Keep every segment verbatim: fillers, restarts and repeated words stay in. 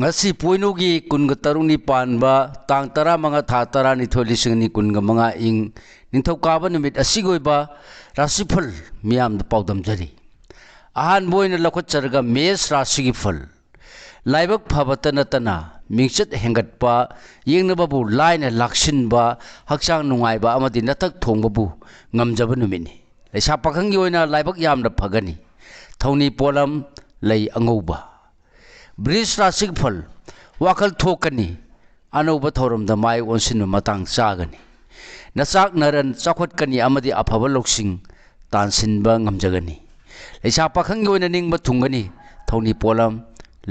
ꯉꯁꯤ ꯄꯣꯏꯅꯨꯒꯤ ꯀꯨꯟꯒ ꯇꯔꯨꯛꯅꯤ ꯄꯥꯟꯕ, ꯇꯥꯡ ꯇꯔꯥꯃꯉꯥ, ꯊꯥ ꯇꯔꯥꯅꯤꯊꯣꯏ, ꯂꯤꯁꯤꯡ ꯑꯅꯤ ꯀꯨꯟꯒ ꯃꯉꯥ, ꯏꯪ ꯅꯤꯡꯊꯧꯀꯥꯕ ꯅꯨꯃꯤꯠ ꯑꯁꯤꯒꯤ ꯑꯣꯏꯕ ꯔꯥꯁꯤꯐꯜ ꯃꯤꯌꯥꯝꯗ ꯄꯥꯎꯗꯝꯖꯔꯤ꯫ ꯑꯍꯥꯟꯕ ꯑꯣꯏꯅ ꯂꯧꯈꯠꯆꯔꯒ ꯃꯦꯁ ꯔꯥꯁꯤꯒꯤ ꯐꯜ꯫ ꯂꯥꯏꯕꯛ ꯐꯕꯇ ꯅꯠꯇꯅ ꯃꯤꯡꯆꯠ ꯍꯦꯟꯒꯠꯄ, ꯌꯦꯡꯅꯕꯕꯨ ꯂꯥꯏꯅ ꯂꯥꯛꯁꯤꯟꯕ, ꯍꯛꯆꯥꯡ ꯅꯨꯡꯉꯥꯏꯕ ꯑꯃꯗꯤ ꯅꯊꯛ ꯊꯣꯡꯕꯕꯨ ꯉꯝꯖꯕ ꯅꯨꯃꯤꯠꯅꯤ꯫ ꯂꯩꯁꯥ ꯄꯥꯈꯪꯒꯤ ꯑꯣꯏꯅ ꯂꯥꯏꯕꯛ ꯌꯥꯝꯅ ꯐꯒꯅꯤ꯫ ꯊꯧꯅꯤ ꯄꯣꯠꯂꯝ ꯂꯩ ꯑꯉꯧꯕ꯫ ꯕ꯭ꯔꯤꯖ ꯔꯥꯁꯤꯒꯤ ꯐꯜ꯫ ꯋꯥꯈꯜ ꯊꯣꯛꯀꯅꯤ꯫ ꯑꯅꯧꯕ ꯊꯧꯔꯝꯗ ꯃꯥꯏ ꯑꯣꯟꯁꯤꯟꯕ ꯃꯇꯥꯡ ꯆꯥꯒꯅꯤ꯫ ꯅꯆꯥꯛ ꯅꯔꯟ ꯆꯥꯎꯈꯠꯀꯅꯤ ꯑꯃꯗꯤ ꯑꯐꯕ ꯂꯧꯁꯤꯡ ꯇꯥꯟꯁꯤꯟꯕ ꯉꯝꯖꯒꯅꯤ꯫ ꯂꯩꯁꯥ ꯄꯥꯈꯪꯒꯤ ꯑꯣꯏꯅ ꯅꯤꯡꯕ ꯊꯨꯡꯒꯅꯤ꯫ ꯊꯧꯅꯤ ꯄꯣꯠꯂꯝ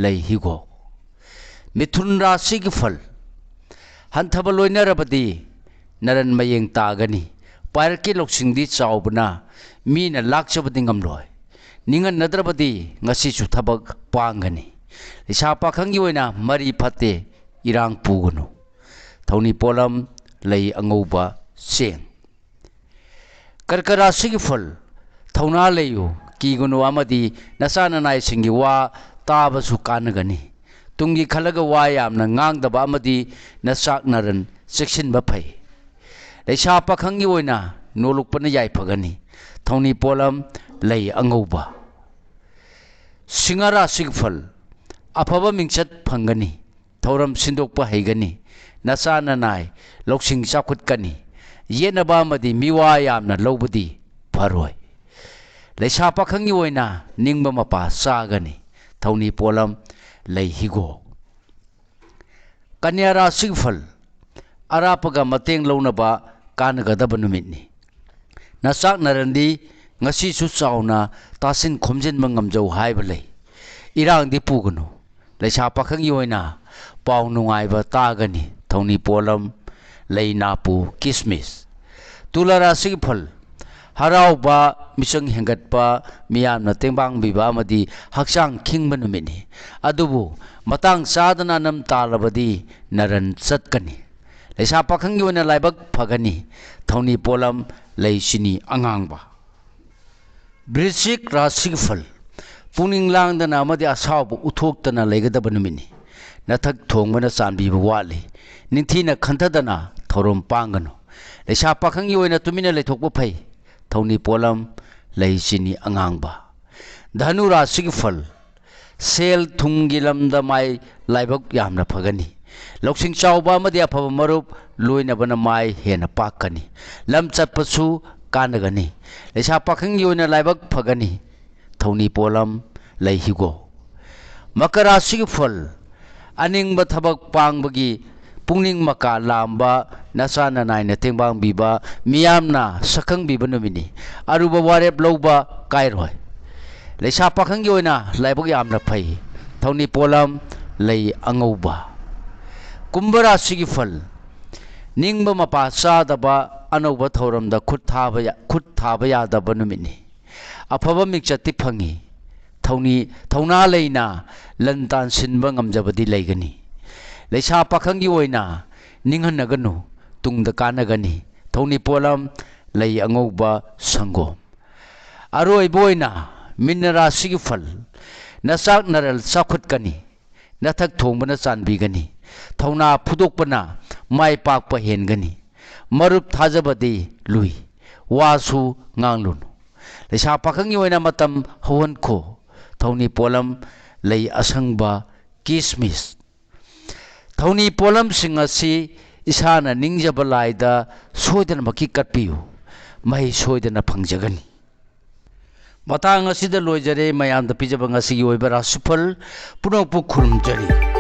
ꯂꯩ ꯍꯤꯒꯣꯛ꯫ ꯃꯤꯊꯨꯟ ꯔꯥꯁꯤꯒꯤ ꯐꯜ꯫ ꯍꯟꯊꯕ ꯂꯣꯏꯅꯔꯕꯗꯤ ꯅꯔꯟ ꯃꯌꯦꯡ ꯇꯥꯒꯅꯤ꯫ ꯄꯥꯏꯔꯛꯀꯤ ꯂꯧꯁꯤꯡꯗꯤ ꯆꯥꯎꯕꯅ ꯃꯤꯅ ꯂꯥꯛꯆꯕꯗꯤ ꯉꯝꯂꯣꯏ꯫ ꯅꯤꯡꯍꯟꯅꯗ꯭ꯔꯕꯗꯤ ꯉꯁꯤꯁꯨ ꯊꯕꯛ ꯄꯥꯡꯒꯅꯤ꯫ ꯂꯩꯁꯥ ꯄꯥꯈꯪꯒꯤ ꯑꯣꯏꯅ ꯃꯔꯤ ꯐꯠꯇꯦ, ꯏꯔꯥꯡ ꯄꯨꯒꯅꯨ꯫ ꯊꯧꯅꯤ ꯄꯣꯠꯂꯝ ꯂꯩ ꯑꯉꯧꯕ ꯆꯦꯡ꯫ ꯀꯔꯀ ꯔꯥꯁꯤꯒꯤ ꯐꯜ꯫ ꯊꯧꯅꯥ ꯂꯩꯌꯨ, ꯀꯤꯒꯅꯨ ꯑꯃꯗꯤ ꯅꯆꯥ ꯅꯅꯥꯏꯁꯤꯡꯒꯤ ꯋꯥ ꯇꯥꯕꯁꯨ ꯀꯥꯟꯅꯒꯅꯤ꯫ ꯇꯨꯡꯒꯤ ꯈꯜꯂꯒ ꯋꯥ ꯌꯥꯝꯅ ꯉꯥꯡꯗꯕ ꯑꯃꯗꯤ ꯅꯆꯥꯛ ꯅꯔꯟ ꯆꯦꯛꯁꯤꯟꯕ ꯐꯩ꯫ ꯂꯩꯁꯥ ꯄꯥꯈꯪꯒꯤ ꯑꯣꯏꯅ ꯅꯣꯂꯨꯛꯄꯅ ꯌꯥꯏꯐꯒꯅꯤ꯫ ꯊꯧꯅꯤ ꯄꯣꯠꯂꯝ ꯂꯩ ꯑꯉꯧꯕ꯫ ꯁꯤꯡꯍ ꯔꯥꯁꯤꯒꯤ ꯐꯜ꯫ ꯑꯐꯕ ꯃꯤꯡꯆꯠ ꯐꯪꯒꯅꯤ꯫ ꯊꯧꯔꯝ ꯁꯤꯟꯗꯣꯛꯄ ꯍꯩꯒꯅꯤ꯫ ꯅꯆꯥ ꯅꯅꯥꯏ ꯂꯧꯁꯤꯡ ꯆꯥꯎꯈꯠꯀꯅꯤ꯫ ꯌꯦꯠꯅꯕ ꯑꯃꯗꯤ ꯃꯤꯋꯥ ꯌꯥꯝꯅ ꯂꯧꯕꯗꯤ ꯐꯔꯣꯏ꯫ ꯂꯩꯁꯥ ꯄꯥꯈꯪꯒꯤ ꯑꯣꯏꯅ ꯅꯤꯡꯕ ꯃꯄꯥ ꯆꯥꯒꯅꯤ꯫ ꯊꯧꯅꯤ ꯄꯣꯠꯂꯝ ꯂꯩ ꯍꯤꯒꯣꯛ꯫ ꯀꯟꯌꯥ ꯔꯥꯁꯤꯒꯤ ꯐꯜ꯫ ꯑꯔꯥꯞꯄꯒ ꯃꯇꯦꯡ ꯂꯧꯅꯕ ꯀꯥꯟꯅꯒꯗꯕ ꯅꯨꯃꯤꯠꯅꯤ꯫ ꯅꯆꯥꯛ ꯅꯔꯟꯗꯤ ꯉꯁꯤꯁꯨ ꯆꯥꯎꯅ ꯇꯥꯁꯤꯟ ꯈꯣꯝꯖꯤꯟꯕ ꯉꯝꯖꯧ ꯍꯥꯏꯕ ꯂꯩ꯫ ꯏꯔꯥꯡꯗꯤ ꯄꯨꯒꯅꯨ꯫ ꯂꯩꯁꯥ ꯄꯥꯈꯪꯒꯤ ꯑꯣꯏꯅ ꯄꯥꯎ ꯅꯨꯡꯉꯥꯏꯕ ꯇꯥꯒꯅꯤ꯫ ꯊꯧꯅꯤ ꯄꯣꯠꯂꯝ ꯂꯩ ꯅꯥꯄꯨ ꯀꯤꯁꯃꯤꯁ꯫ ꯇꯨꯂꯥ ꯔꯥꯁꯤꯒꯤ ꯐꯜ꯫ ꯍꯔꯥꯎꯕ, ꯃꯤꯆꯪ ꯍꯦꯟꯒꯠꯄ, ꯃꯤꯌꯥꯝꯅ ꯇꯦꯡꯕꯥꯡꯕꯤꯕ ꯑꯃꯗꯤ ꯍꯛꯆꯥꯡ ꯈꯤꯡꯕ ꯅꯨꯃꯤꯠꯅꯤ꯫ ꯑꯗꯨꯕꯨ ꯃꯇꯥꯡ ꯆꯥꯗꯅ ꯑꯅꯝ ꯇꯥꯜꯂꯕꯗꯤ ꯅꯔꯟ ꯆꯠꯀꯅꯤ꯫ ꯂꯩꯁꯥ ꯄꯥꯈꯪꯒꯤ ꯑꯣꯏꯅ ꯂꯥꯏꯕꯛ ꯐꯒꯅꯤ꯫ ꯊꯧꯅꯤ ꯄꯣꯠꯂꯝ ꯂꯩ ꯆꯤꯅꯤ ꯑꯉꯥꯡꯕ꯫ ꯕ꯭ꯔꯤꯁꯤꯛ ꯔꯥꯁꯤꯒꯤ ꯐꯜ꯫ ꯄꯨꯛꯅꯤꯡ ꯂꯥꯡꯗꯅ ꯑꯃꯗꯤ ꯑꯁꯥꯎꯕ ꯎꯠꯊꯣꯛꯇꯅ ꯂꯩꯒꯗꯕ ꯅꯨꯃꯤꯠꯅꯤ꯫ ꯅꯊꯛ ꯊꯣꯡꯕꯅ ꯆꯥꯟꯕꯤꯕ ꯋꯥꯠꯂꯤ꯫ ꯅꯤꯡꯊꯤꯅ ꯈꯟꯊꯗꯅ ꯊꯧꯔꯝ ꯄꯥꯡꯒꯅꯨ꯫ ꯂꯩꯁꯥ ꯄꯥꯈꯪꯒꯤ ꯑꯣꯏꯅ ꯇꯨꯃꯤꯟꯅ ꯂꯩꯊꯣꯛꯄ ꯐꯩ꯫ ꯊꯧꯅꯤ ꯄꯣꯠꯂꯝ, ꯂꯩ ꯆꯤꯅꯤ ꯑꯉꯥꯡꯕ꯫ ꯙꯅꯨ ꯔꯥꯁꯤꯒꯤ ꯐꯜ: ꯁꯦꯜ ꯊꯨꯝꯒꯤ ꯂꯝꯗ ꯃꯥꯏ ꯂꯥꯏꯕꯛ ꯌꯥꯝꯅ ꯐꯒꯅꯤ꯫ ꯂꯧꯁꯤꯡ ꯆꯥꯎꯕ ꯑꯃꯗꯤ ꯑꯐꯕ ꯃꯔꯨꯞ ꯂꯣꯏꯅꯕꯅ ꯃꯥꯏ ꯍꯦꯟꯅ ꯄꯥꯛꯀꯅꯤ꯫ ꯂꯝ ꯆꯠꯄꯁꯨ ꯀꯥꯟꯅꯒꯅꯤ꯫ ꯂꯩꯁꯥ ꯄꯥꯈꯪꯒꯤ ꯑꯣꯏꯅ ꯂꯥꯏꯕꯛ ꯐꯒꯅꯤ꯫ ꯊꯧꯅꯤ ꯄꯣꯠꯂꯝ, ꯂꯩ ꯍꯤꯒꯣꯛ꯫ ꯃꯀꯔ ꯔꯥꯁꯤꯒꯤ ꯐꯜ: ꯑꯅꯤꯡꯕ ꯊꯕꯛ ꯄꯥꯡꯕꯒꯤ ꯄꯨꯛꯅꯤꯡ ꯃꯀꯥ ꯂꯥꯝꯕ, ꯅꯆꯥ ꯅꯅꯥꯏꯅ ꯇꯦꯡꯕꯥꯡꯕꯤꯕ, ꯃꯤꯌꯥꯝꯅ ꯁꯛꯈꯪꯕꯤꯕ ꯅꯨꯃꯤꯠꯅꯤ꯫ ꯑꯔꯨꯕ ꯋꯥꯔꯦꯞ ꯂꯧꯕ ꯀꯥꯏꯔꯣꯏ꯫ ꯂꯩꯁꯥ ꯄꯥꯈꯪꯒꯤ ꯑꯣꯏꯅ ꯂꯥꯏꯕꯛ ꯌꯥꯝꯅ ꯐꯩ꯫ ꯊꯧꯅꯤ ꯄꯣꯠꯂꯝ, ꯂꯩ ꯑꯉꯧꯕ꯫ ꯀꯨꯝꯚ ꯔꯥꯁꯤꯒꯤ ꯐꯜ: ꯅꯤꯡꯕ ꯃꯄꯥ ꯆꯥꯗꯕ, ꯑꯅꯧꯕ ꯊꯧꯔꯝꯗ ꯈꯨꯠ ꯊꯥꯕ ꯌꯥ-, ꯈꯨꯠ ꯊꯥꯕ ꯌꯥꯗꯕ ꯅꯨꯃꯤꯠꯅꯤ꯫ ꯑꯐꯕ ꯃꯤꯡꯆꯠꯇꯤ ꯐꯪꯉꯤ꯫ ꯊꯧꯅꯤ, ꯊꯧꯅꯥ ꯂꯩꯅ ꯂꯟ ꯇꯥꯟꯁꯤꯟꯕ ꯉꯝꯖꯕꯗꯤ ꯂꯩꯒꯅꯤ꯫ ꯂꯩꯁꯥ ꯄꯥꯈꯪꯒꯤ ꯑꯣꯏꯅ ꯅꯤꯡꯍꯟꯅꯒꯅꯨ, ꯇꯨꯡꯗ ꯀꯥꯟꯅꯒꯅꯤ꯫ ꯊꯧꯅꯤ ꯄꯣꯠꯂꯝ, ꯂꯩ ꯑꯉꯧꯕ, ꯁꯪꯒꯣꯝ꯫ ꯑꯔꯣꯏꯕ ꯑꯣꯏꯅ ꯃꯤꯟꯅ ꯔꯥꯁꯤꯒꯤ ꯐꯜ: ꯅꯆꯥꯛ ꯅꯔꯜ ꯆꯥꯎꯈꯠꯀꯅꯤ꯫ ꯅꯊꯛ ꯊꯣꯡꯕꯅ ꯆꯥꯟꯕꯤꯒꯅꯤ꯫ ꯊꯧꯅꯥ ꯐꯨꯗꯣꯛꯄꯅ ꯃꯥꯏ ꯄꯥꯛꯄ ꯍꯦꯟꯒꯅꯤ꯫ ꯃꯔꯨꯞ ꯊꯥꯖꯕꯗꯤ ꯂꯨꯏ꯫ ꯋꯥꯁꯨ ꯉꯥꯡꯂꯨꯅꯨ꯫ ꯂꯩꯁꯥ ꯄꯥꯈꯪꯒꯤ ꯑꯣꯏꯅ ꯃꯇꯝ ꯍꯧꯍꯟꯈꯣ꯫ ꯊꯧꯅꯤ ꯄꯣꯠꯂꯝ, ꯂꯩ ꯑꯁꯪꯕ, ꯀꯤꯁꯃꯤꯁ꯫ ꯊꯧꯅꯤ ꯄꯣꯠꯂꯝꯁꯤꯡ ꯑꯁꯤ ꯏꯁꯥꯅ ꯅꯤꯡꯖꯕ ꯂꯥꯏꯗ ꯁꯣꯏꯗꯅꯃꯛꯀꯤ ꯀꯠꯄꯤꯌꯨ꯫ ꯃꯍꯩ ꯁꯣꯏꯗꯅ ꯐꯪꯖꯒꯅꯤ꯫ ꯃꯇꯥꯡ ꯑꯁꯤꯗ ꯂꯣꯏꯖꯔꯦ ꯃꯌꯥꯝꯗ ꯄꯤꯖꯕ ꯉꯁꯤꯒꯤ ꯑꯣꯏꯕ ꯔꯥꯁꯤꯐꯜ ꯄꯨꯝꯅꯃꯛꯄꯨ ꯈꯨꯔꯨꯝꯖꯔꯤ꯫